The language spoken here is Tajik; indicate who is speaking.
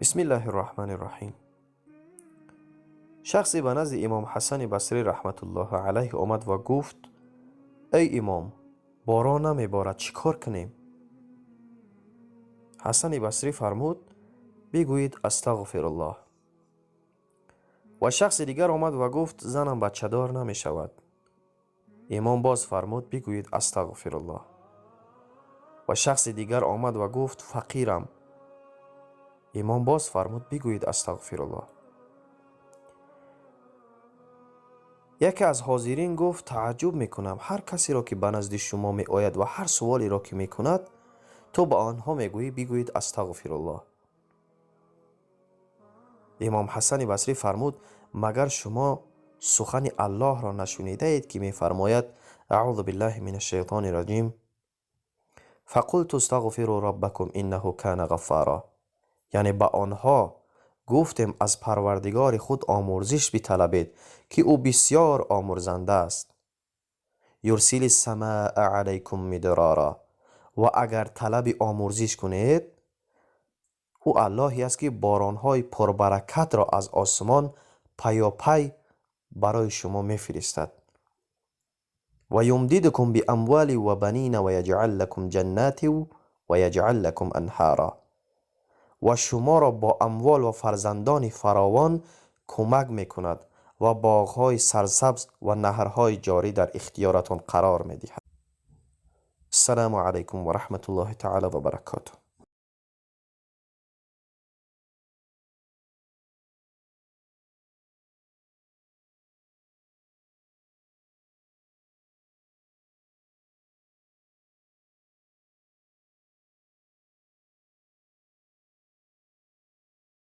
Speaker 1: Бисмиллаҳи рраҳмани рраҳим. Шахсе ба назди имом Ҳасани Басрӣ раҳматуллоҳи алайҳ омад ва гуфт: «Эй имом, борон намеборад, чӣ кор кунем?» Ҳасани Басрӣ фармуд: «Бигӯед астағфируллоҳ». Ва шахси дигар омад ва гуфт: «Занам бачадор намешавад». Имом боз фармуд: «Бигӯед астағфируллоҳ». Ва шахси дигар омад ва гуфт: «Фақирам». Имом боз фармуд: «Бигӯед астағфируллоҳ». Яке аз ҳозирин гуфт: «Тааҷҷуб мекунам, ҳар касеро ки ба назди шумо меояд ва ҳар суолеро ки мекунад, ту ба онҳо мегӯӣ: бигӯед астағфируллоҳ». Имом Ҳасани Басрӣ фармуд: «Магар шумо сухани Аллоҳро нашунидаед, ки мефармояд: аъузу биллаҳи мин ашшайтони раҷим, фақулту астағфиру роббакум иннаҳу кана ғаффаро». Яъне ба онҳо гуфтем: аз Парвардигори худ омурзиш биталабед, ки ӯ бисёр омурзанда аст. Юрсили самаа алайкум мидрора. Ва агар талаби омурзиш кунед, ӯ Аллоҳе аст, ки боронҳои пурбаракатро аз осмон паёпай барои шумо мефиристад. Ва юмдидукум биамвали ва банина ва яҷъал лакум ҷаннатин ва яҷъал лакум анҳара. Ва шуморо бо амвол ва фарзандони фаровон кӯмак мекунад ва боғҳои сарсабз ва наҳрҳои ҷорӣ дар ихтиёратон қарор медиҳад. Ассалому алайкум ва раҳматуллоҳи таала ва баракотуҳ.